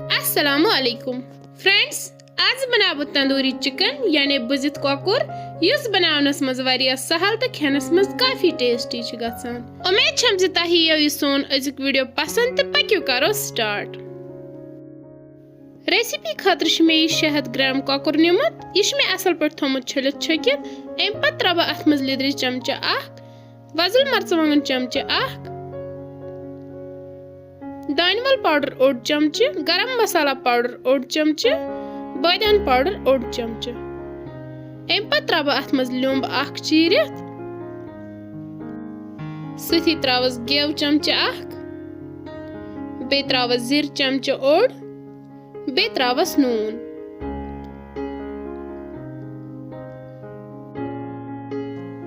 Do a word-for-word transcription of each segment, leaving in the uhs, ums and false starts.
السلام علیکم فرینڈز، آز بناوٕ بہٕ تندوری چکن یعنی بُزِتھ کۄکُر، یُس بناونس منٛز واریاہ سہل تہٕ کھٮ۪نس منٛز کافی ٹیسٹی چھُ گژھان۔ امید چھم زِ تۄہہِ یِیو یہِ سون أزیُک ویڈیو پسند تہٕ پٔکِو کرو سٹارٹ۔ ریسیپی خٲطرٕ چھُ مےٚ یہِ شےٚ ہَتھ گرام کۄکُر نیومُت۔ یہِ چھُ مےٚ اصل پٲٹھۍ تھوٚمُت چھٔلِتھ چھٔکِتھ۔ امہِ پتہٕ ترٛاوٕ بہٕ اتھ منٛز لیٚدرِ چمچہٕ اکھ، وۄزُل مرژٕوانٛگن چمچہٕ اکھ، دانہِ ول پاوڈر اوٚڑ چمچہٕ، گرم مسالہ پاوڈر اوٚڑ چمچہٕ، بٲدیان پاوڈر اوٚڑ چمچہٕ۔ امہِ پتہٕ ترٛاوٕ بہٕ اتھ منٛز لیوٚمب اکھ چیٖرِتھ، سۭتی ترٛاوس گٮ۪و چمچہٕ اکھ، بیٚیہِ ترٛاوس زِر چمچہٕ اوٚڑ، بیٚیہِ ترٛاوس نوٗن۔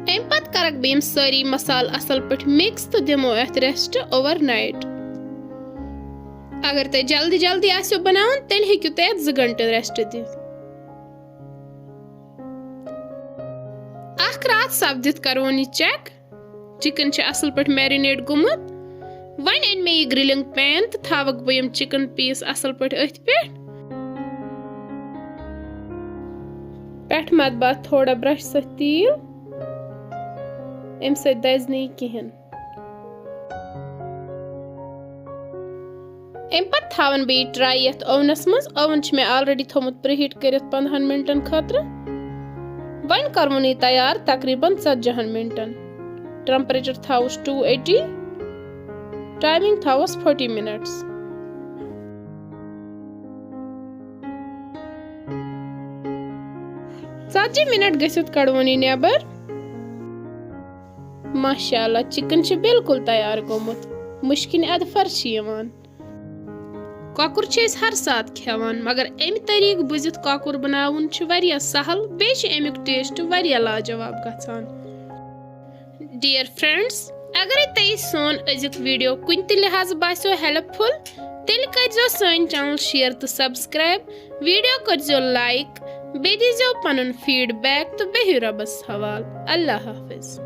امہِ پتہٕ کرکھ بہٕ یِم سٲری مسالہٕ اصل پٲٹھۍ mix تہٕ دِمو اتھ rest overnight۔ اگر تۄہہِ جلدی جلدی آسیو بناوُن، تیٚلہِ ہیٚکِو تُہۍ اتھ زٕ گھنٹہٕ rest دِتھ۔ اکھ راتھ سپدِتھ کرون یہِ check۔ چکن چھِ اصل پٲٹھۍ marinate گوٚمُت۔ وۄنۍ أنۍ مےٚ یہِ grilling pan تہٕ تھاوکھ بہٕ یِم چکن piece اصل پٲٹھۍ أتھۍ پٮ۪ٹھ۔ پٮ۪ٹھٕ متہٕ بہٕ اَتھ تھوڑا brush سۭتۍ تیٖل، اَمہِ سۭتۍ دَزِ نہٕ یہِ کِہیٖنۍ۔ اَمہِ پتہٕ تھاوَن بہٕ یہِ try یَتھ oven منٛز۔ Oven چھُ مےٚ already تھوٚمُت preheat کٔرِتھ پنٛدہَن مِنٹَن خٲطرٕ۔ وۄنۍ کَرٕ ووٚن یہِ تیار تقریٖباً ژتجی ہَن مِنٹَن۔ Temperature تھاوُس two eighty، timing تھاوُس forty minutes۔ ژتجی منٹ گٔژھِتھ کڑوون یہِ نیبر۔ ماشاءاللہ، چکن چھُ بالکل تیار گوٚمُت، مُشکِنۍ اَدفر چھِ یِوان۔ کۄکُر چھِ أسۍ ہر ساتہٕ کھٮ۪وان، مگر اَمہِ طریٖقہٕ بُزِتھ کۄکُر بناوُن چھُ واریاہ سہل، بیٚیہِ چھُ اَمیُک taste واریاہ لاجواب گژھان۔ Dear friends، اگرے تۄہہِ سون أزیُک video کُنہِ تہِ لحاظہٕ باسیو helpful، تیٚلہِ کٔرۍزیو سٲنۍ channel share تہٕ subscribe، video کٔرۍزیو like، بیٚیہِ دیٖزیو پنُن feedback تہٕ بِہِو رۄبس حوال۔ اللہ حافظ۔